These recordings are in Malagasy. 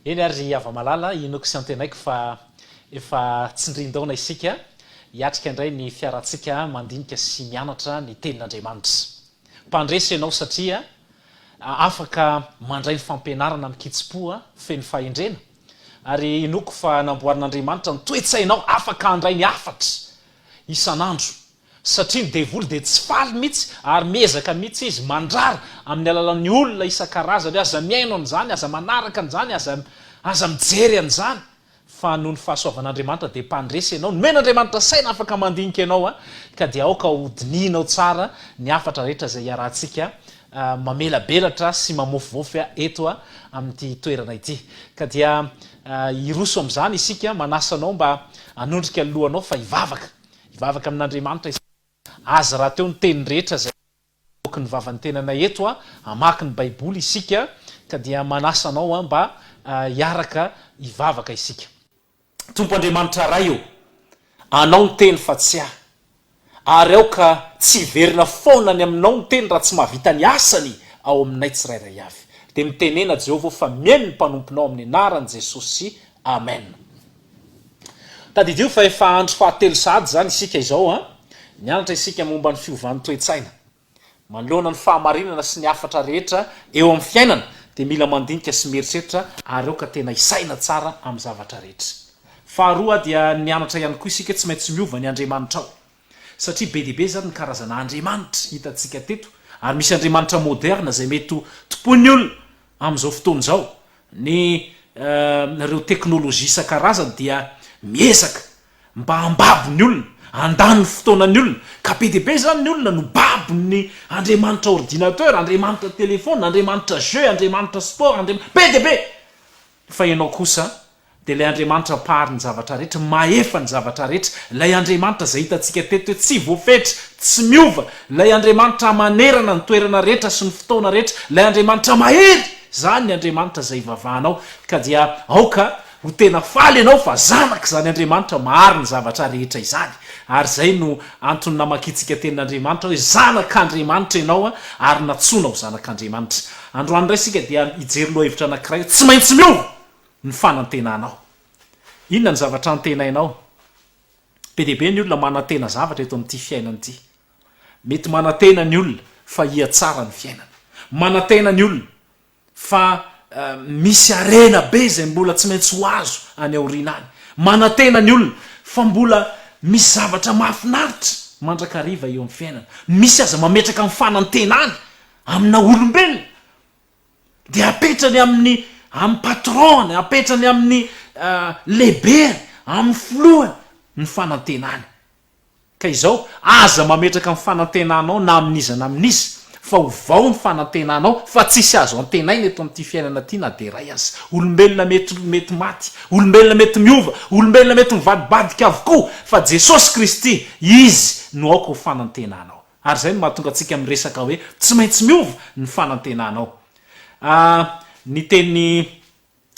Eny ary ry hava-malala, inoako sy antenaiko fa efa tsindrin-daona isika hiatrika indray ny fiarantsika mandinika sy mianatra ny Tenin'Andriamanitra. Mpandresy ianao satria afaka mandray ny fampianarana amin-kitsim-po feno fahendrena, ary inoako fa namboarin'Andriamanitra ny toe-tsainao afaka handray ny hafatra isan'andro. Satria ny devoly dia tsy faly mihitsy ary miezaka mihitsy izy mandrara amin'ny alalan'ny olona isan-karazany hoe aza mihaino an'izany, aza manaraka an'izany, aza aza mijery an'izany. Fa noho ny fahasoavan'Andriamanitra dia mpandresy ianao, nomen'Andriamanitra saina afaka mandinika ianao an, ka dia aoka ho dinihinao tsara ny hafatra rehetra izay iarahantsika mamelabelatra sy mamofivaofy eto amin'ity toerana ity. Ka dia hiroso amin'izany isika, manasa anao mba hanondrika ny lohanao fa hivavaka. Hivavaka amin'Andriamanitra isika. Azy rahateo ny teny rehetra izay avoaky ny vavan'ny tenanay eto. Hamaky ny Baiboly isika, ka dia manasa anao mba hiaraka hivavaka isika. Tompo Andriamanitra Ray ô, Anao ny teny fa tsy ahy. Ary aoka tsy hiverina foana any Aminao ny teny raha tsy mahavita ny asany ao aminay tsirairay avy. Dia mitenena Jehovah ô fa mihaino ny mpanomponao amin'ny anaran'i Jesosy. Amen. Tadidio fa efa andro fahatelo sahady izany isika izao an! Nianatra isika momba ny fiovan'ny toe-tsaina. Manoloana ny fahamarinana sy ny hafatra rehetra eo amin'ny fiainana dia mila mandinika sy mieritreritra ary aoka tena hisaina tsara amin'ny zavatra rehetra. Faharoa dia nianatra ihany koa isika tsy maintsy miova ny Andriamanitrao. Satria be dia be izany ny karazana Andriamanitra hitantsika teto ary misy Andriamanitra moderne izay mety ho tompoin'ny olona amin'izao fotoana izao. Ny ireo teknolojia isan-karazany dia miezaka mba hambabo ny olona, handany ny fotoanan'ny olona. Ka be dia be izany ny olona no babon'ny andriamanitra ordinateur, andriamanitra telephone, andriamanitra jeux, andriamanitra sport, andriamanitra. Be dia be! Fa ianao kosa dia ilay Andriamanitra Mpahary ny zavatra rehetra, mahefa ny zavatra rehetra, ilay Andriamanitra izay hitantsika teto hoe tsy voafetra, tsy miova, ilay Andriamanitra manerana ny toerana rehetra sy ny fotoana rehetra, ilay Andriamanitra mahery, izany ny Andriamanitra izay ivavahanao, ka dia aoka ho tena faly ianao fa zanak'izany Andriamanitra mahary ny zavatra rehetra izany, ary izay no antony namakiantsika tenin'Andriamanitra hoe zanak'Andriamanitra ianao ary nantsoina ho zanak'Andriamanitra. Androany indray isika dia hijery lohahevitra anankiray hoe tsy maintsy miova ny fanantenanao. Inona ny zavatra antenainao? Be dia be ny olona manantena zavatra eto amin'ity fiainana ity. Mety manantena ny olona fa hihatsara ny fiainana. Manantena ny olona fa misy harena be izay mbola tsy maintsy ho azo any aoriana any. Manantena ny olona fa mbola misy zavatra mahafinaritra mandrakariva eo amin'ny fiainana. Misy aza mametraka ny fanantenany amina olombelona. Dia apetrany amin'ny amin'ny patron-ny, apetrany amin'ny lehibeny, amin'ny filohany ny fanantenany. Ka izao, aza mametraka ny fanantenanao na amin'iza na amin'iza, fa ovao ny fanantenanao, fa tsisy azo antenaina eto amin'ity fiainana ity na dia iray aza. Olombelona mety mety maty, olombelona mety miova, olombelona mety mivadibadika avokoa, fa Jesosy Kristy, Izy no aoka ho fanantenanao. Ary izay no mahatonga antsika miresaka hoe tsy maintsy miova ny fanantenanao. Ah, ny teny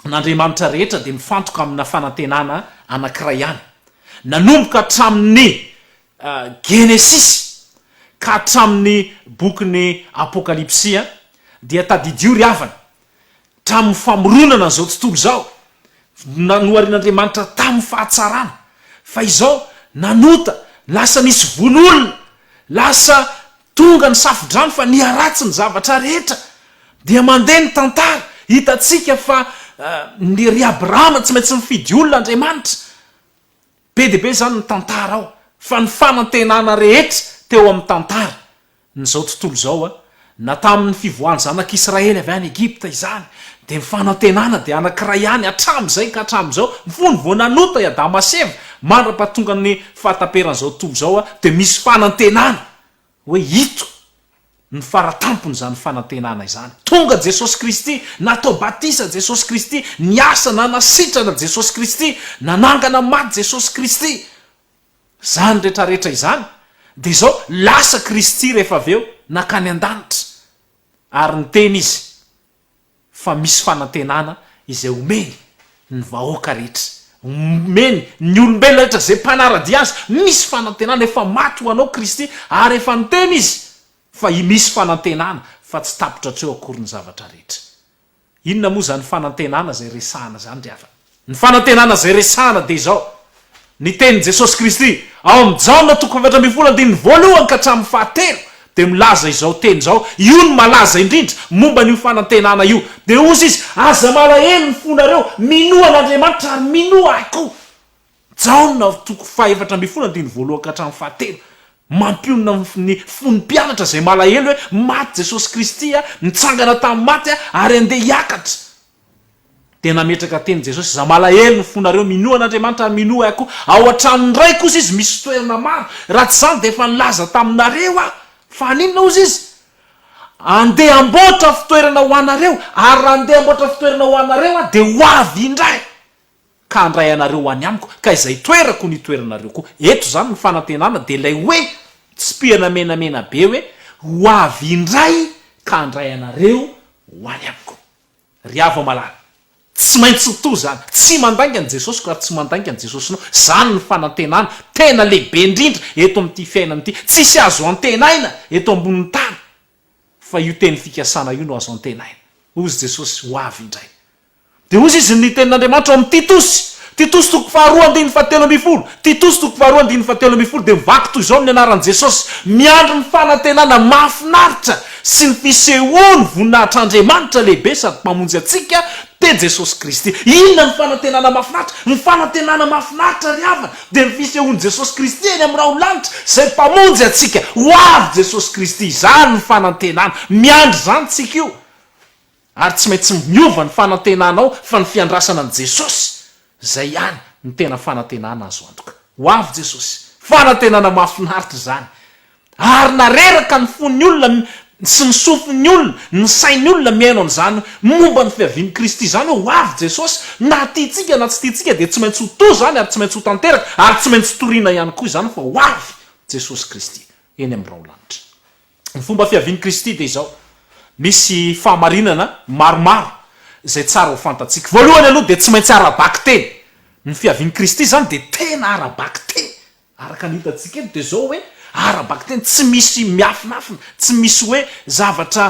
n'Andriamanitra rehetra dia mifantoka amina fanantenana anankiray ihany. Nanomboka hatramin'ny Genesisy ka hatramin'ny bokin'ny Apokalypsy dia tadidio ry havana, hatramin'ny famoronana an'izao tontolo izao, noharin'Andriamanitra tamin'ny fahatsarana, fa izao nanota, lasa nisy vono olona, lasa Tonga ny safo-drano fa niharatsy ny zavatra rehetra. Dia mandeha ny tantara, hitantsika fa ny ry Abrahama tsy maintsy nifidy olona Andriamanitra. Be dia be izany ny tantara ao, fa ny fanantenana rehetra teo amin'ny tantara n'izao tontolo izao, na tamin'ny fivoahan'ny zanak'Israely avy any Egypta izany, dia ny fanantenana dia anankiray ihany hatramin'izay ka hatramin'izao, fony vao nanota i Adama sy Eva, mandra-pahatongan'ny fahataperan'izao tontolo izao, dia misy fanantenana hoe ito ny faratampon'izany fanantenana izany. Tonga Jesosy Kristy, natao batisa Jesosy Kristy, niasa nanasitrana Jesosy Kristy, nanangana maty Jesosy Kristy. Izany retraretra izany dia izao, lasa Kristy rehefa avy eo nankany an-danitra ary niteny Izy fa misy fanantenana izay omeny ny vahoaka rehetra, omeny ny olombelona rehetra izay mpanara-dia Azy, misy fanantenana, efa maty ho anao Kristy ary efa niteny Izy fa misy fanantenana fa tsy tapitra hatreo akory ny zavatra rehetra. Inona moa izany fanantenana izay resahana izany ry havana? Ny fanantenana izay resahana dia izao, ny tenin'i Jesosy Kristy ao amin'ny Jaona toko faha-14 andininy voalohany ka hatramin'ny fahatelo dia milaza izao teny izao, io no malaza indrindra momba an'io fanantenana io. Dia hozy izy, Aza malahelo ny fonareo, minoa an'Andriamanitra ary minoa Ahy koa. Jaona toko faha-14 andininy voalohany ka hatramin'ny fahatelo. Mampionona ny fon'ny mpianatra izay malahelo hoe maty Jesosy Kristy, nitsangana tamin'ny maty ary handeha hiakatra. Dia nametraka teny Jesosy, Izaho malahelo ny fonareo, minoa an'Andriamanitra ary minoa Ahy koa. Ao an-tranon'ny Ray kosa Izy misy toerana maro. Raha tsy izany dia efa nilaza taminareo Aho. Fa haninona hozy Izy? Andeha hamboatra fitoerana ho anareo, ary raha andeha hamboatra fitoerana ho anareo Aho dia ho avy indray ka handray anareo ho any amiko, ka izay toerako no hitoeranareo koa. Eto izany ny fanantenana dia ilay hoe tsipihana menamena be hoe ho avy indray ka handray anareo ho any amiko. Ry hava malala, tsy maintsy ho toa izany. Tsy mandainga ny Jesosiko ary tsy mandainga ny Jesosinao. Izany ny fanantenana tena lehibe indrindra eto amin'ity fiainana ity. Tsisy azo antenaina eto ambonin'ny tany fa io teny fikasana io no azo antenaina. Hozy Jesosy, ho avy indray. Dia hozy izy ny tenin'Andriamanitra ao amin'ny Titosy, Titosy toko faharoa andininy fahatelo ambin'ny folo, Titosy toko faharoa andininy fahatelo ambin'ny folo dia mivaky toy izao amin'ny anaran'i Jesosy, Miandry ny fanantenana mahafinaritra sy ny fisehoan'ny voninahitr'Andriamanitra lehibe sady Mpamonjy antsika, dia Jesosy Kristy. Inona ny fanantenana mahafinaritra? Ny fanantenana mahafinaritra ry havana dia ny fisehoan'i Jesosy Kristy eny amin'ny rahon-lanitra izay Mpamonjy antsika. Ho avy Jesosy Kristy, izany ny fanantenana. Miandry izany tsika io. Ary tsy maintsy miova ny fanantenanao fa ny fiandrasana an'i Jesosy izay ihany no tena fanantenana azo antoka. Ho avy Jesosy. Fanantenana mahafinaritra izany. Ary na reraka ny fon'ny olona sy ny sofin'ny olona, ny sain'ny olona mihaino an'izany momba ny fiavian'i Kristy izany hoe ho avy Jesosy, na tiantsika na tsy tiantsika dia tsy maintsy ho to izany ary tsy maintsy ho tanteraka ary tsy maintsy toriana ihany koa izany fa ho avy Jesosy Kristy eny amin'ny rahon-lanitra. Ny fomba fiavian'i Kristy dia izao, misy fahamarinana maromaro izay tsara ho fantatsika. Voalohany aloha dia tsy maintsy ara-bakiteny. Ny fiavian'i Kristy izany dia tena ara-bakiteny. Araka ny hitantsika eto dia izao hoe ara-bakiteny, tsy misy miafinafina, tsy misy hoe zavatra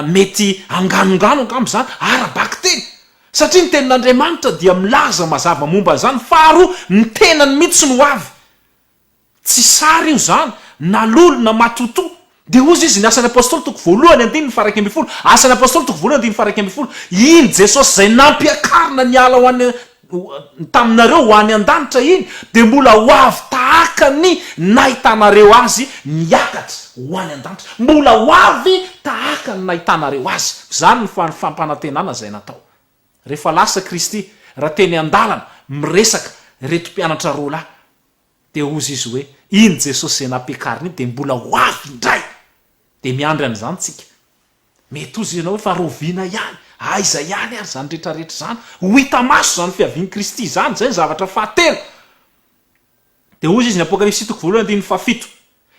mety anganongano angamba izany, ara-bakiteny. Satria ny tenin'Andriamanitra dia milaza mazava momba an'izany. Faharoa, ny tenany mihitsy no avy. Tsy sary io izany, na lolo na matotoa. Dia hozy izy, ny Asan'ny Apostoly toko voalohany andininy faha-11, Asan'ny Apostoly toko voalohany andininy faha-11, Iny Jesosy izay nampiakarina niala ho any taminareo ho any an-danitra iny, dia mbola ho avy tahaka ny nahitanareo Azy niakatra ho any an-danitra. Mbola ho avy tahaka ny nahitanareo Azy. Izany ny fampanantenana izay natao. Rehefa lasa Kristy, raha teny an-dalana, miresaka ireto mpianatra roa lahy, Dia hozy izy hoe, Iny Jesosy izay nampiakarina iny dia mbola ho avy indray! Dia miandry an'izany tsika. Mety hozy ianao hoe, fa rahoviana ihany? Aiza ihany ary izany rehetra rehetra izany? Ho hita maso izany fiavian'i Kristy izany. Izay ny zavatra fahatelo. Dia hozy izy ny Apokalypsy toko voalohany andininy fahafito,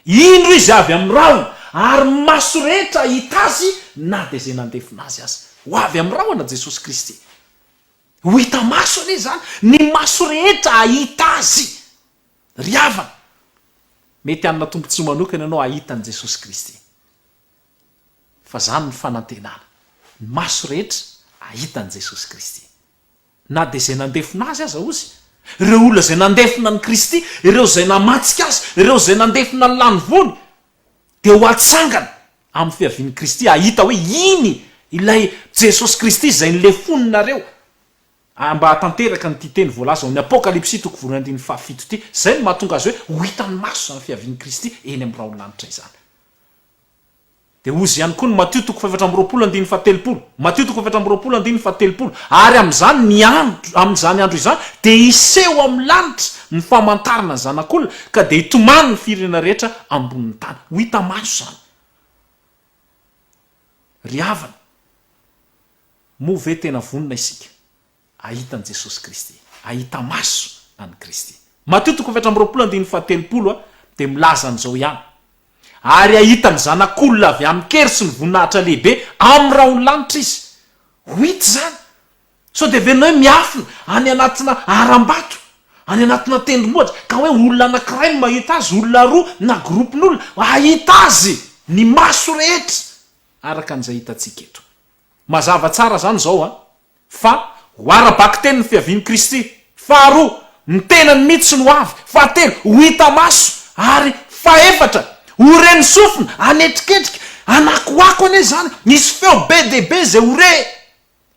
Indro izy avy amin'ny rahona, ary ny maso rehetra hahita azy na dia izay nandefona azy aza. Ho avy amin'ny rahona Jesosy Kristy. Ho hita maso anie izany, ny maso rehetra hahita Azy. Ry havana, mety hanana tombontsoa manokana ianao hahita an'i Jesosy Kristy. Fa izany no fanantenana, ny maso rehetra hahita an'i Jesosy Kristy. Na dia izay nandefona Azy aza, hozy, ireo olona izay nandefona an'i Kristy, ireo izay namantsika Azy, ireo izay nandefona ny lanivoany, dia ho atsangana amin'ny fiavian'i Kristy hahita hoe iny ilay Jesosy Kristy izay nilefoninareo mba hahatanteraka an'ity teny voalaza ao amin'ny Apokalypsy toko voalohany andininy fahafito ity. Izay no mahatonga azy hoe ho hitan'ny maso izany fiavian'i Kristy eny amin'ny rahon'ny lanitra izany. Dia hozy ihany koa ny Matio toko fahefatra amby roapolo andininy fahatelopolo, Matio toko fahefatra amby roapolo andininy fahatelopolo, Ary amin'izany ny andro, amin'izany andro izany, dia hiseho amin'ny lanitra ny famantarana ny Zanak'olona, ka dia hitomany ny firenena rehetra ambonin'ny tany. Ho hita maso izany. Ry havana, moa ve tena vonona isika? Hahita an'i Jesosy Kristy, hahita maso an'i Kristy. Matio toko 24 andininy faha-30 dia milaza an'izao ihany, Ary hahita ny Zanak'olona avy amin-kery sy ny voninahitra lehibe amin'ny rahon'ny lanitra izy. Ho hita izany. Sao dia heverina hoe miafina any anatina harambato, any anatina tendrombohitra, ka hoe olona anankiray no mahita azy, olona roa na groupe-n'olona, hahita azy ny maso rehetra, araka an'izay hitantsika eto. Mazava tsara izany izao an! Fa ho ara-bakiteny ny fiavian'i Kristy. Faharoa, ny tenany mihitsy no avy. Fahatelo, ho hita maso. Ary fahefatra, ho ren'ny sofina, hanetriketrika, hanakoako anie izany, hisy feo be dia be izay ho re,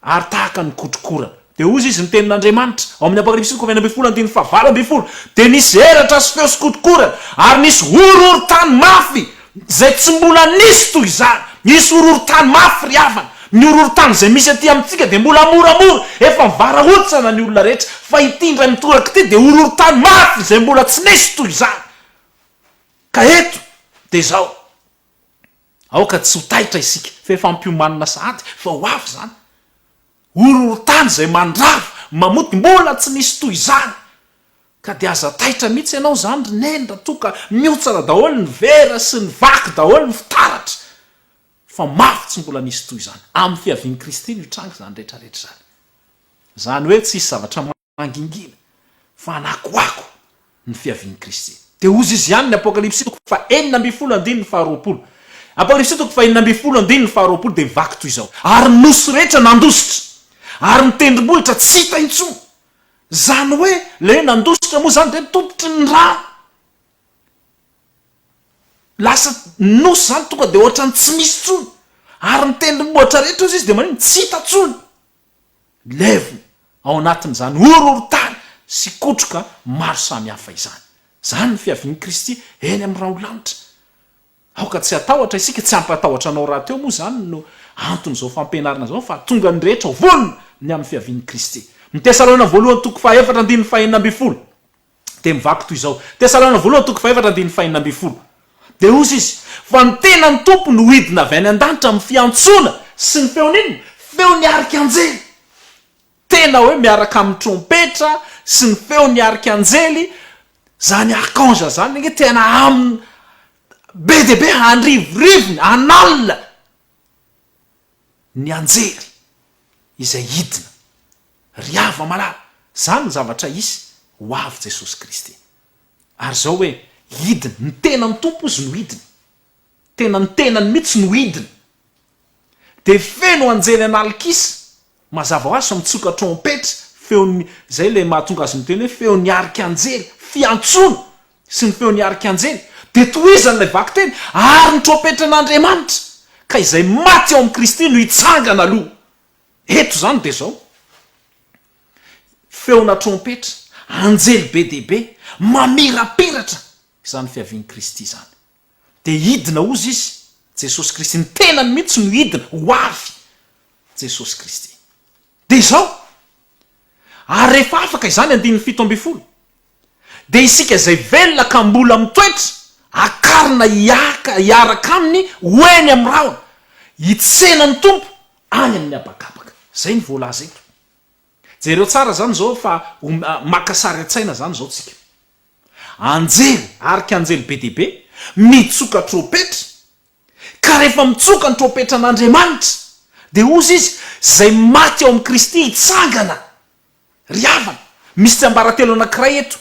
ary tahaka ny kotrokorana. Dia hozy izy ny tenin'Andriamanitra, ao amin'ny Apokalypsy toko faha-16 andininy faha-18, Dia nisy elatra sy feo sy kotrokorana, ary nisy horohorontany mafy, izay tsy mbola nisy toy izany. Nisy horohorontany mafy ry havana. Ny horohorontany izay misy aty amintsika dia mbola moramora, efa mivarahontsana ny olona rehetra, fa ity indray mitoraka ity dia horohorontany mafy izay mbola tsy nisy toy izany. Ka eto dia izao, aoka tsy ho taitra isika, fa efa ampiomanina sahady fa ho avy izany. Horohorontany izay mandrava, mamotika, mbola tsy nisy toy izany. Ka dia aza taitra mihitsy ianao izany ry Neny raha toa ka mihotsana daholo ny vera sy ny vaky daholo ny fitaratra. Fa mafy tsy mbola nisy toy izany. Amin'ny fiavian'i Kristy no hitranga izany rehetra rehetra izany. Izany hoe tsy hisy zavatra mangingina fa hanakoako ny fiavian'i Kristy. Dia hozy izy ihany ny Apokalypsy toko faha-16 andininy faharoapolo. Apokalypsy toko faha-16 andininy faharoapolo dia mivaky toy izao, Ary ny nosy rehetra nandositra, ary ny tendrombohitra tsy hita intsony. Izany hoe ilay hoe nandositra moa izany dia topotry ny rano. Lasa ny nosy izany tonga dia ohatran'ny tsy misy intsony. Ary ny tendrombohitra rehetra hozy izy dia maninona? Tsy hita intsony. Levona ao anatin'izany horohorontany sy kotroka maro samihafa izany. Izany ny fiavian'i Kristy eny amin'ny rahon-lanitra. Aoka tsy hatahotra isika, tsy hampatahotra anao rahateo moa izany no anton'izao fampianarana izao fa hahatonga ny rehetra ho vonona ny amin'ny fiavian'i Kristy. Ny Tesaloniana voalohany toko fahaefatra andininy fahenina ambinifolo dia mivaky toy izao, Tesaloniana voalohany toko fahefatra andininy fahenina ambinifolo, Dia hoy izy, Fa ny tenan'ny Tompo no hidina avy any an-danitra amin'ny fiantsoana sy ny feon'inona? Feon'ny arikanjely. Tena hoe miaraka amin'ny trompetra sy ny feon'ny arikanjely, izany archange izany ange tena aminy be dia be, andrivorivony, an'alina ny anjely izay hidina. Ry hava-malala, izany ny zavatra hisy, ho avy Jesosy Kristy. Ary izao hoe, hidina, ny tenan'ny Tompo izy no hidina. Tena ny tenany mihitsy no hidina. Dia feno anjely an'alikisa, mazava ho azy fa mitsoka trompetra, feon'ny, izay ilay mahatonga azy miteny hoe feon'ny arikanjely, fiantsoana sy ny feon'ny arikanjely. Dia tohizany ilay vakiteny, ary ny trompetran'Andriamanitra, ka izay maty ao amin'i Kristy no hitsangana aloha. Eto izany dia izao, feona trompetra, anjely be dia be, mamirapiratra izany fiavian'i Kristy izany. Dia hidina hozy Izy, Jesosy Kristy, ny tenany mihitsy no hidina, ho avy Jesosy Kristy. Dia izao, ary rehefa afaka izany, andininy 17, dia isika izay velona ka mbola mitoetra, akarina hiaka, hiaraka Aminy ho eny amin'ny rahona, hitsena ny Tompo any amin'ny habakabaka. Izay no voalaza eto. Jereo tsara izany izao fa maka sary an-tsaina izany izao tsika. Anjely, arkanjely be dia be, mitsoka trompetra, ka rehefa mitsoka ny trompetran'Andriamanitra, dia hozy izy, izay maty ao amin'i Kristy hitsangana. Ry havana, misy tsiambaratelo anankiray eto,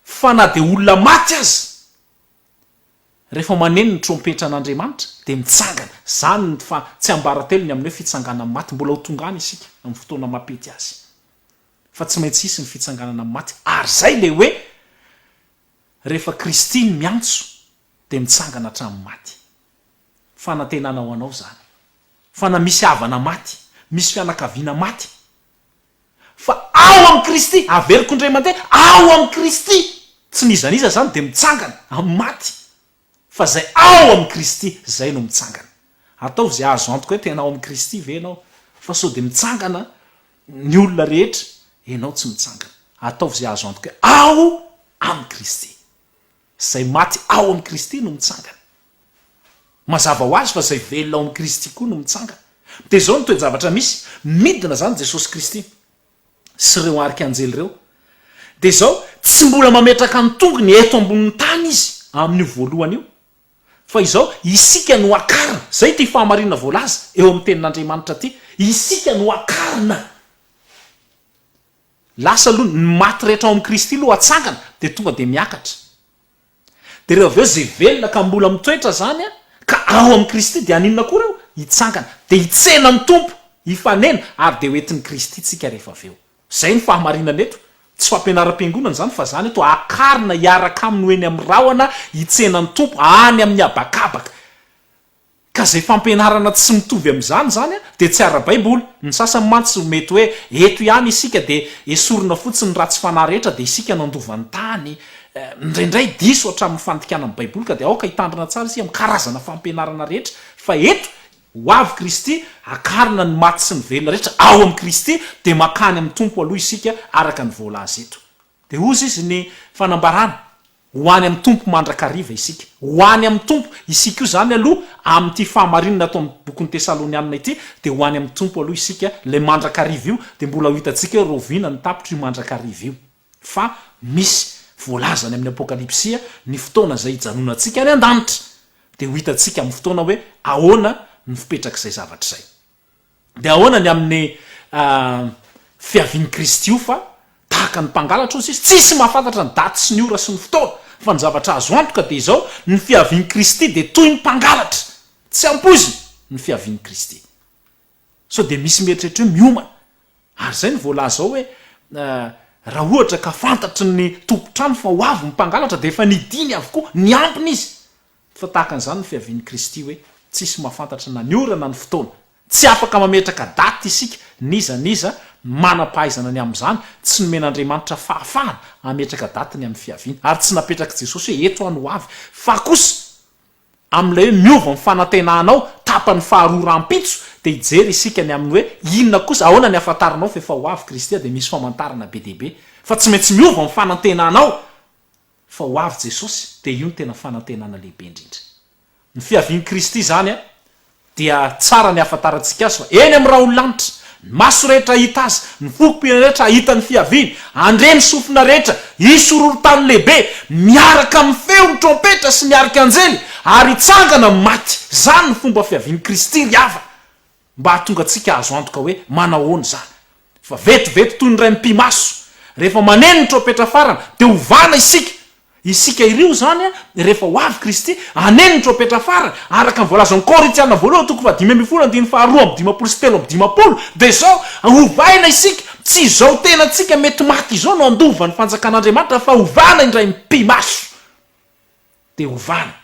fa na dia olona maty aza, rehefa maneno ny trompetran'Andriamanitra, dia mitsangana. Izany ny fa tsiambaratelo ny amin'ny hoe fitsanganan'ny maty. Mbola ho tonga any isika amin'ny fotoana mampety azy. Fa tsy maintsy hisy ny fitsanganana amin'ny maty, ary izay ilay hoe rehefa Kristy no miantso dia mitsangana hatramin'ny maty. Fanantenana ho anao izany. Fa na misy havana maty, misy fianakaviana maty, fa ao amin'i Kristy, averiko indray mandeha, ao amin'i Kristy, tsy n'iza n'iza izany dia mitsangana amin'ny maty. Fa izay ao amin'i Kristy, izay no mitsangana. Ataovy izay azo antoka hoe tena ao amin'i Kristy ve ianao, fa sao dia mitsangana ny olona rehetra, ianao tsy mitsangana. Ataovy izay azo antoka hoe ao amin'i Kristy. Izay maty ao amin'i Kristy no mitsangana. Mazava ho azy fa izay velona ao amin'i Kristy koa no mitsangana. Dia izao ny toe-javatra misy, midina izany Jesosy Kristy. sy ireo arkanjely ireo, dia izao, tsy mbola mametraka ny tongony eto ambonin'ny tany izy amin'io voalohany io, fa izao, isika no hakarina, izay ity fahamarinana voalaza eo amin'ny tenin'Andriamanitra ity, isika no hakarina. Lasa aloha, ny maty rehetra ao amin'i Kristy aloha hatsangana, dia tonga dia miakatra. Dia ireo avy eo izay velona ka mbola mitoetra izany ka ao amin'i Kristy dia haninona koa ireo? hitsangana, dia hitsena ny Tompo, hifanena, ary dia ho entin'i Kristy tsika rehefa avy eo. Izay no fahamarinana eto. Tsy fampianaram-piangonana izany fa izany eto hakarina hiaraka aminy ho eny amin'ny rahona hitsena ny Tompo any amin'ny habakabaka. Ka izay fampianarana tsy mitovy amin'izany izany dia tsy ara-baiboly. Ny sasany mantsy mety hoe eto ihany isika dia esorina fotsiny ny ratsy fanahy rehetra dia isika no handova ny tany. Indraindray diso hatramin'ny fandikana ny baiboly ka dia aoka hitandrina tsara isika amin'ny karazana fampianarana rehetra fa eto ho avy Kristy, hakarina ny maty sy ny velona rehetra ao amin'i Kristy dia mankany amin'ny Tompo aloha isika araka ny voalaza eto. Dia hozy izy ny fanambarana. Ho any amin'ny Tompo mandrakariva isika. Ho any amin'ny Tompo. Isika io izany aloha, amin'ity fahamarinana ato amin'ny bokin'ny Tesalonianina ity, dia ho any amin'ny Tompo aloha isika, ilay mandrakariva io, dia mbola ho hitantsika hoe rahoviana no tapitra io mandrakariva io. Fa misy voalaza any amin'ny Apokalypsia ny fotoana izay hijanonantsika any an-danitra. Dia ho hitantsika amin'ny fotoana hoe ahoana ny fipetrak'izay zavatra izay. Dia ahoana ny amin'ny fiavian'i Kristy io fa tahaka ny mpangalatra hozy izy? Tsisy mahafantatra ny daty sy ny ora sy ny fotoana, fa ny zavatra azo antoka dia izao, ny fiavian'i Kristy dia toy ny mpangalatra, tsy ampoizina ny fiavian'i Kristy. Sao dia misy mieritreritra hoe miomana? Ary izay no voalaza ao hoe raha ohatra ka fantatry ny tompon-trano fa ho avy ny mpangalatra dia efa nidiny avokoa, niampina izy. Fa tahaka an'izany ny fiavian'i Kristy hoe tsisy mahafantatra na ny ora na ny fotoana. Tsy afaka mametraka daty isika, n'iza n'iza manam-pahaizana ny amin'izany, tsy nomen'Andriamanitra fahafahana hametraka daty ny amin'ny fiaviany. Ary tsy napetrak'i Jesosy hoe eto aho no ho avy. Fa kosa, amin'ilay hoe miova ny fanantenanao, tapany faharoa rahampitso, dia hijery isika ny amin'ny hoe inona kosa, ahoana ny hahafantaranao fa efa ho avy Kristy, dia misy famantarana be dia be. Fa tsy maintsy miova ny fanantenanao. Fa ho avy Jesosy dia io no tena fanantenana lehibe indrindra. Ny fiavian'i Kristy izany dia tsara ny hahafantarantsika azy fa eny amin'ny rahon'ny lanitra, ny maso rehetra hahita Azy, ny fokom-pirenena rehetra hahita ny fiaviany, handre ny sofina rehetra, hisy horohorontany lehibe, miaraka amin'ny feon'ny trompetra sy ny arikanjely, ary hitsangana ny maty. Izany ny fomba fiavian'i Kristy ry havana. Mba hahatonga antsika hahazo antoka hoe manahoana izany. Fa vetivety toy ny iray mipi-maso, rehefa maneno ny trompetra farany, dia hovana isika. Isika ireo izany, rehefa ho avy Kristy, haneno ny trompetra farany, araka ny voalazan'ny Korintiana voalohany toko fahadimy ambinifolo andininy faharoa amby dimampolo sy 53, dia izao, hovaina isika, tsy izao tenantsika mety maty izao no handova ny fanjakan'Andriamanitra, fa hovana indray mipi-maso. Dia hovana.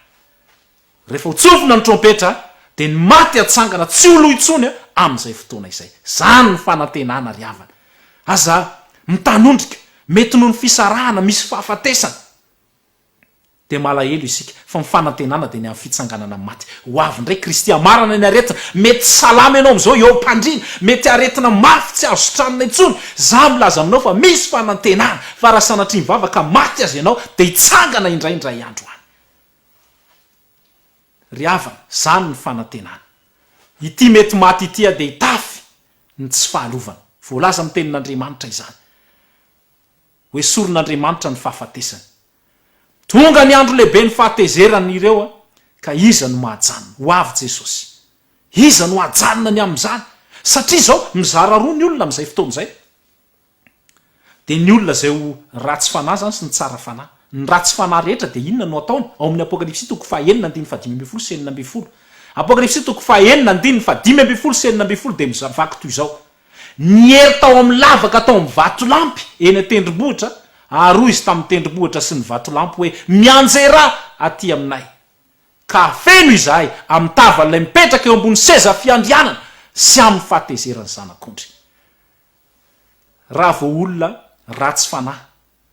Rehefa ho tsofina ny trompetra, dia ny maty hatsangana tsy ho lo intsony amin'izay fotoana izay. Izany ny fanantenana ry havana. Aza mitanondrika, mety noho ny fisarahana misy fahafatesana, dia malahelo isika, fa ny fanantenana dia ny amin'ny fitsanganana amin'ny maty. Ho avy indray Kristy hamarana ny aretina. Mety salama ianao amin'izao eo am-pandriana, mety aretina mafy tsy azo sitranina intsony. Izaho milaza aminao fa misy fanantenana, fa raha sanatria mivavaka maty aza ianao, dia hitsangana indray indray andro any. Ry havana, izany ny fanantenana. Ity mety maty ity dia hitafy ny tsy fahalovana. Voalaza amin'ny Tenin'Andriamanitra izany. Ho esorin'Andriamanitra ny fahafatesany. Tonga ny andro lehiben'ny fahatezerany ireo ka iza no mahajanona? Ho avy Jesosy. Iza no hajanona ny amin'izany? Satria izao, mizara roa ny olona amin'izay fotoana izay. Dia ny olona izay ho ratsy fanahy izany sy ny tsara fanahy. Ny ratsy fanahy rehetra dia inona no ataony? Ao amin'ny Apokalypsy toko fahaenina andininy fahadimy ambinifolo sy 16. Apokalypsy toko fahaenina andininy fahadimy ambinifolo sy 16 dia mivaky toy izao, Niery tao amin'ny lavaka tao amin'ny vatolampy eny an-tendrombohitra, ary hoy izy tamin'ny tendrombohitra sy ny vatolampy hoe, Mianjerà aty aminay, ka hafeno izahay amin'ny tavan'ilay mipetraka eo ambony seza fiandrianana sy amin'ny fahatezeran'ny Zanak'ondry. Raha vao olona ratsy fanahy,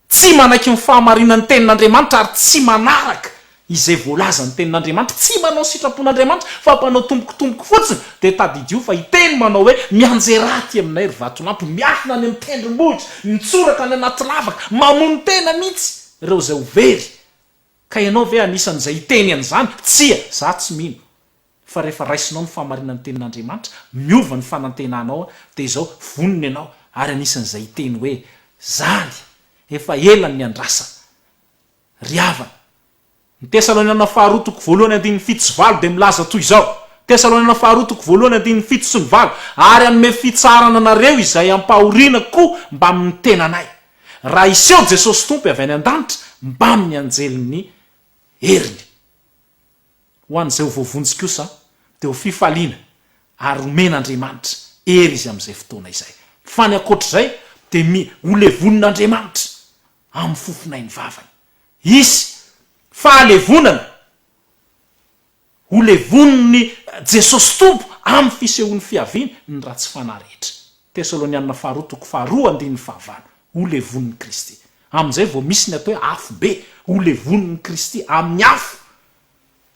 tsy manaiky ny fahamarinan'ny Tenin'Andriamanitra ary tsy manaraka izay voalazan'ny Tenin'Andriamanitra, tsy manao sitrapon'Andriamanitra fa mpanao tombokotomboko fotsiny, dia tadidio fa hiteny manao hoe, Mianjerà aty aminay ry vatolampy, miafina any amin'ny tendrombohitra, mitsoraka any anaty lavaka, mamono tena mihitsy ireo izay ho very. Ka ianao ve anisan'izay hiteny an'izany? Tsia, izaho tsy mino. Fa rehefa raisinao ny fahamarinan'ny tenin'Andriamanitra, miova ny fanantenanao, dia izao, vonona ianao, ary anisan'izay hiteny hoe, Zany! Efa ela ny niandrasana. Ry havana! Ny Tesaloniana faharoa toko voalohany andininy fito sy valo dia milaza toy izao, Tesaloniana faharoa toko voalohany andininy fito sy ny valo, Ary hanome fitsaharana anareo izay ampahoriana koa mbamin'ny tenanay, raha hiseho Jesosy Tompo avy any an-danitra mbamin'ny anjelin'ny heriny. Ho an'izay ho voavonjy kosa dia ho fifaliana. Ary omen'Andriamanitra hery izy amin'izay fotoana izay. Fa ny ankoatr'izay dia mi, ho levonin'Andriamanitra amin'ny fofonain'ny vavany. Hisy fahalevonana ho levonin'i Jesosy Tompo amin'ny fisehoan'ny fiaviany ny ratsy fanahy rehetra. Tesalonianina faharoa toko faharoa andininy fahavalo. Ho levonin'i Kristy. Amin'izay vao misy ny atao hoe afo be. Ho levonin'i Kristy amin'ny afo.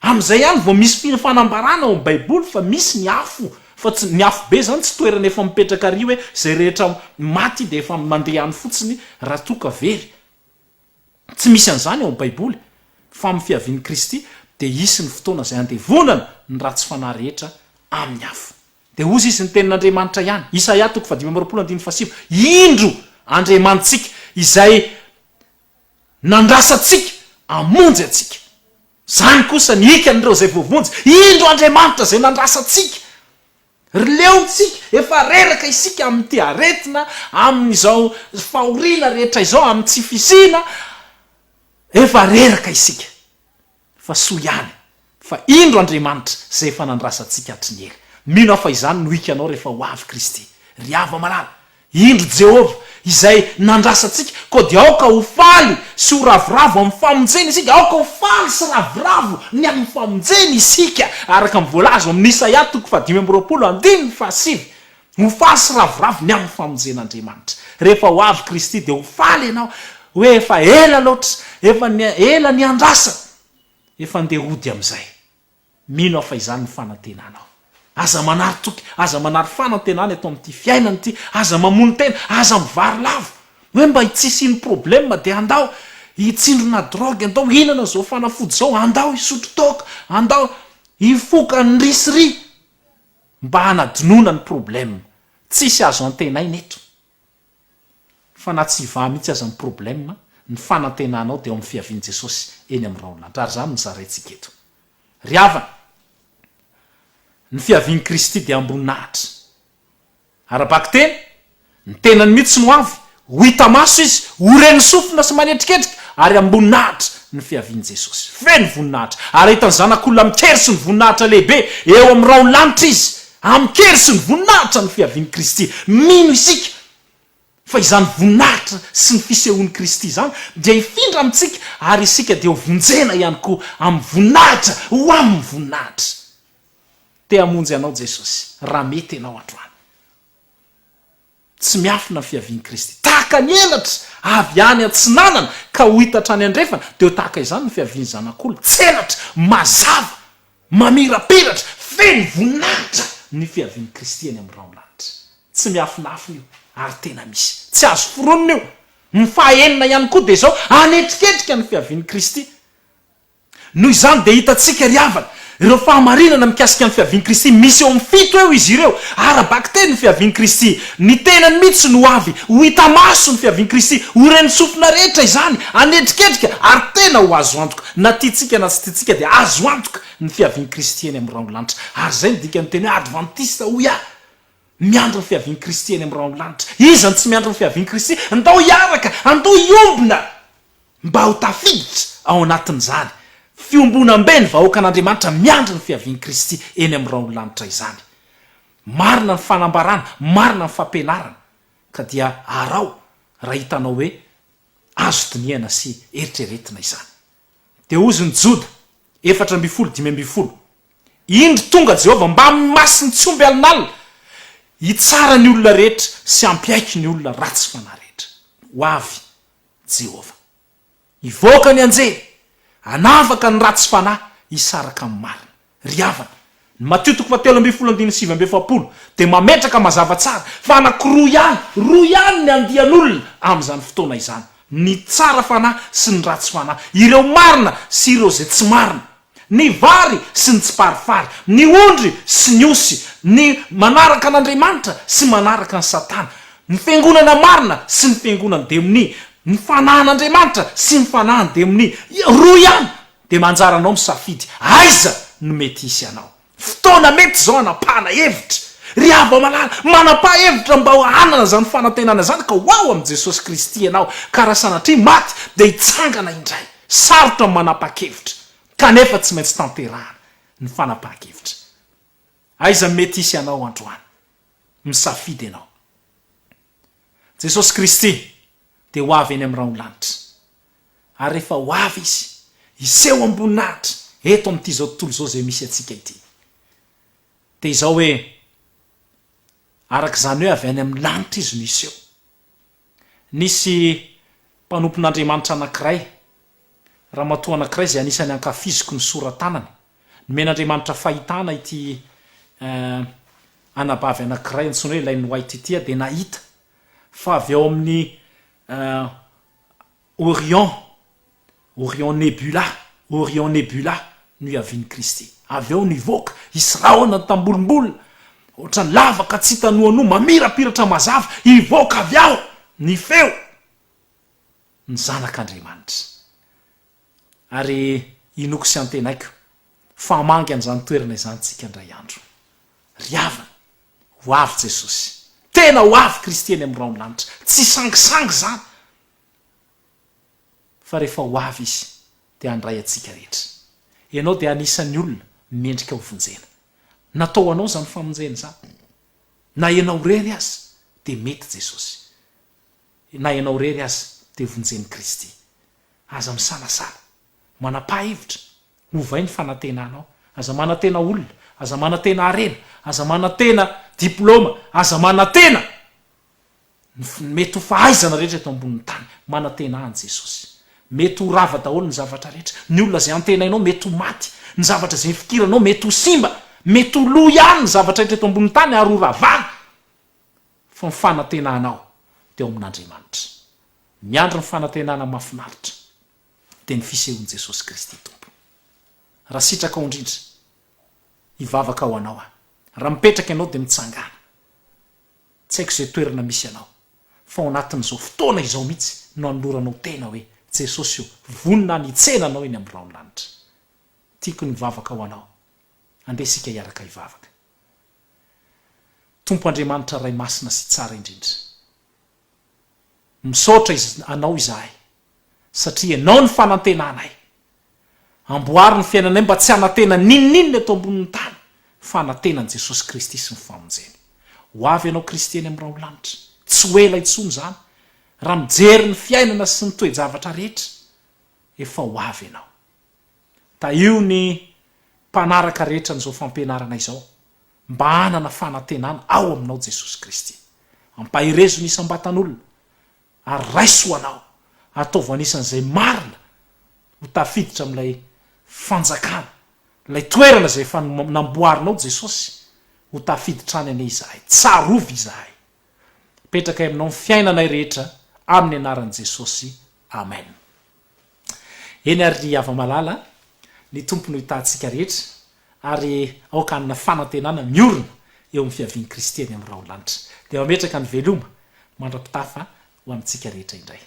Amin'izay ihany vao misy fanambarana ao amin'ny Baiboly fa misy ny afo, fa tsy, ny afo be izany tsy toerana efa mipetraka ary hoe izay rehetra maty dia efa mandeha any fotsiny raha toa ka very. Tsy misy an'izany ao amin'ny Baiboly, fa amin'ny fiavian'i Kristy dia hisy ny fotoana izay handevonana ny ratsy fanahy rehetra amin'ny afo. Dia hozy izy ny tenin'Andriamanitra ihany, Isaia toko fahadimy amby 20 andininy fahasivy, Indro Andriamanitsika izay nandrasantsika hamonjy antsika. Izany kosa ny hikan'ireo izay voavonjy. Indro Andriamanitra izay nandrasantsika. Ry leontsika, efa reraka isika amin'ity aretina, amin'izao fahoriana rehetra izao, amin'ny tsy fisiana, efa reraka isika. Fa soa ihany fa indro Andriamanitra izay efa nandrasantsika hatry ny ela. Mino aho fa izany no hikanao rehefa ho avy Kristy. Ry hava-malala, indro Jehovah izay nandrasantsika, koa dia aoka ho faly sy ho ravoravo amin'ny famonjeny isika, aoka ho faly sy ravoravo ny amin'ny famonjeny isika, araka ny voalaza ao amin'ny Isaia toko fahadimy amby 20 andininy fahasivy. Ho faly sy ravoravo ny amin'ny famonjen'Andriamanitra. Rehefa ho avy Kristy dia ho faly ianao hoe efa ela loatra, efa ela niandrasana, efa ndeha hody amin'izay. Mino aho fa izany no fanantenanao. Aza manary toky, aza manary fanantenana eto amin'ity fiainana ity, aza mamono tena, aza mivary lavo. Hoe mba tsisy ino problème dia andao hitsindrona drogue, andao hihinana izao fanafody izao, andao hisotro toaka, andao hifoka ny ry sy ry. Mba hanadinoana ny problème. Tsisy azo antenaina eto. Fa na tsy hivaha mihitsy aza ny problème, ny fanantenanao dia ao amin'ny fiavian'i Jesosy eny amin'ny rahon'ny lanitra. Ary izany no zaraintsika eto. Ry havana, ny fiavian'i Kristy dia amboninahitra. Ara-bakiteny, ny tenany mihitsy no avy, ho hita maso izy, ho ren'ny sofina sy manetriketrika, ary amboninahitra ny fiavian'i Jesosy. Feno voninahitra, ary hahita ny Zanak'olona amin-kery sy ny voninahitra lehibe eo amin'ny rahon'ny lanitra izy. Amin-kery sy ny voninahitra ny fiavian'i Kristy. Mino isika fa izany voninahitra sy ny fisehoan'i Kristy izany dia hifindra amintsika, ary isika dia ho vonjena ihany koa amin'ny voninahitra ho amin'ny voninahitra. Te hamonjy anao Jesosy raha mety ianao androany. Tsy miafina ny fiavian'i Kristy. Tahaka ny elatra avy any atsinanana ka ho hita hatrany andrefana, dia ho tahaka izany ny fiavian'ny Zanak'olona. Tselatra, mazava, mamirapiratra, feno voninahitra ny fiavian'i Kristy eny amin'ny rahon-lanitra. Tsy miafinafina io ary tena misy. Tsy azo foronina io. Ny fahaenina ihany koa dia izao, hanetriketrika ny fiavian'i Kristy. Noho izany dia hitantsika ry havana, ireo fahamarinana mikasika ny fiavian'i Kristy, misy eo amin'ny fito eo izy ireo, ara-bakiteny ny fiavian'i Kristy, ny tenany mihitsy no ho avy, ho hita maso ny fiavian'i Kristy, ho ren'ny sofina rehetra izany, hanetriketrika, ary tena ho azo antoka, na tiantsika na tsy tiantsika dia azo antoka ny fiavian'i Kristy eny amin'ny rahon-lanitra, ary izay no dikan'ny teny hoe advantista hoy aho, miandry ny fiavian'i Kristy eny amin'ny rahon-lanitra, iza no tsy miandry ny fiavian'i Kristy? Ndao hiaraka, andao hiombona! Mba ho tafiditra ao anatin'izany fiombonambe ny vahoakan'Andriamanitra miandry ny fiavian'i Kristy eny amin'ny rahon'ny lanitra izany. Marina ny fanambarana, marina ny fampianarana, ka dia araho raha hitanao hoe azo dinihana sy eritreretina izany. Dia hozy ny Joda, 14 15, Indro tonga Jehovah mbamin'ny masiny tsy omby alinalina, hitsara ny olona rehetra sy hampiaiky ny olona ratsy fanahy rehetra. Ho avy Jehovah. Hivoaka ny anjely, hanavaka ny ratsy fanahy hisaraka amin'ny marina. Ry havana, ny Matio toko fahatelo ambin'ny folo andininy 49 dia mametraka mazava tsara fa anankiroa ihany, roa ihany ny andian'olona amin'izany fotoana izany, ny tsara fanahy sy ny ratsy fanahy, ireo marina sy ireo izay tsy marina. Ny vary sy ny tsiparifary, ny ondry sy ny osy, ny manaraka an'Andriamanitra sy manaraka an'i Satana, ny fiangonana marina sy ny fiangonan'ny demonia, ny fanahin'Andriamanitra sy ny fanahin'ny demonia, roa ihany dia manjara anao misafidy aiza no mety hisy anao. Fotoana mety izao hanapahana hevitra. Ry hava-malala, manapaha hevitra mba hanana izany fanantenana izany ka ho ao amin'i Jesosy Kristy ianao, ka raha sanatria maty dia hitsangana indray. Sarotra ny manapa-kevitra, kanefa tsy maintsy tanterahana ny fanapahan-kevitra. Aiza mety hisy anao androany? Misafidy ianao. Jesosy Kristy dia ho avy eny amin'ny rahon'ny lanitra. Ary rehefa ho avy Izy, hiseho am-boninahitra eto amin'ity izao tontolo izao izay misy antsika ity. Dia izao hoe, araka izany hoe avy any amin'ny lanitra Izy no hiseho. Nisy mpanompon'Andriamanitra anankiray, ramatoa anankiray izay anisan'ny ankafiziko ny sora-tanany. Nomen'Andriamanitra fahitana ity anabavy anankiray antsoina hoe Elaine White ity dia nahita fa avy ao amin'ny Orion, Orion Nebula, Orion Nebula no hiavian'i Kristy. Avy ao no hivoaka, hisy rahona nitambolimbolina, ohatran'ny lavaka tsy hita noanoa, mamirapiratra mazava, hivoaka avy ao ny feo, ny Zanak'Andriamanitra. Ary inoako sy antenaiko fa hamangy an'izany toerana izany tsika indray andro. Ry havana, ho avy Jesosy. Tena ho avy Kristy eny amin'ny rahon'ny lanitra. Tsy sangisangy izany. Fa rehefa ho avy Izy, dia handray antsika rehetra. Ianao dia anisan'ny olona mendrika ho vonjena. Natao ho anao izany famonjena izany. Na ianao irery aza, dia mety Jesosy. Na ianao irery aza, dia vonjen'i Kristy. Aza misalasala. Manapaha hevitra. Ovay ny fanantenanao. Aza manantena olona. Aza manantena harena. Aza manantena diplaoma. Aza manantena ny mety ho fahaizana rehetra eto ambonin'ny tany. Manantena an'i Jesosy. Mety ho rava daholo ny zavatra rehetra. Ny olona izay antenainao mety ho maty. Ny zavatra izay ifikiranao mety ho simba. Mety ho lo ihany ny zavatra rehetra eto ambonin'ny tany ary ho ravana. Fa ny fanantenanao dia ao amin'Andriamanitra. Miandry ny fanantenana mahafinaritra dia ny fisehoan'i Jesosy Kristy Tompo. Raha sitrakao indrindra, hivavaka ho anao aho. Raha mipetraka ianao dia mitsangàna. Tsy haiko izay toerana misy anao, fa ao anatin'izao fotoana izao mihitsy no anoloranao tena hoe, Jesosy o, vonona aho ny hitsena Anao eny amin'ny rahon'ny lanitra. Tiako ny hivavaka ho anao. Andeha isika hiaraka hivavaka. Tompo Andriamanitra Ray Masina sy Tsara indrindra. Misaotra Anao izahay satria Ianao no fanantenanay. Amboary ny fiainanay mba tsy hanantena n'inon'inona eto ambonin'ny tany fa hanantena an'i Jesosy Kristy sy ny famonjeny. Ho avy Ianao Kristy eny amin'ny raholanitra. Tsy ho ela intsony izany. Raha mijery ny fiainana sy ny toe-javatra rehetra, efa ho avy Ianao. Tahio ny mpanaraka rehetra an'izao fampianarana izao mba hanana fanantenana ao aminao Jesosy Kristy. Ampaherezo ny isam-batan'olona ary raiso ho anao, ataovy anisan'izay marina ho tafiditra amin'ilay fanjakana, ilay toerana izay efa namboarinao Jesosy, ho tafiditra any anie izahay. Tsarovy izahay. Apetrakay aminao ny fiainanay rehetra amin'ny anaran'i Jesosy. Amen. Eny ary ry hava-malala, ny Tompo no hitaha antsika rehetra, ary aoka hanana fanantenana miorina eo amin'ny fiavian'i Kristy eny amin'ny rahon'ny lanitra. Dia mametraka ny veloma mandra-pitafa ho amintsika rehetra indray.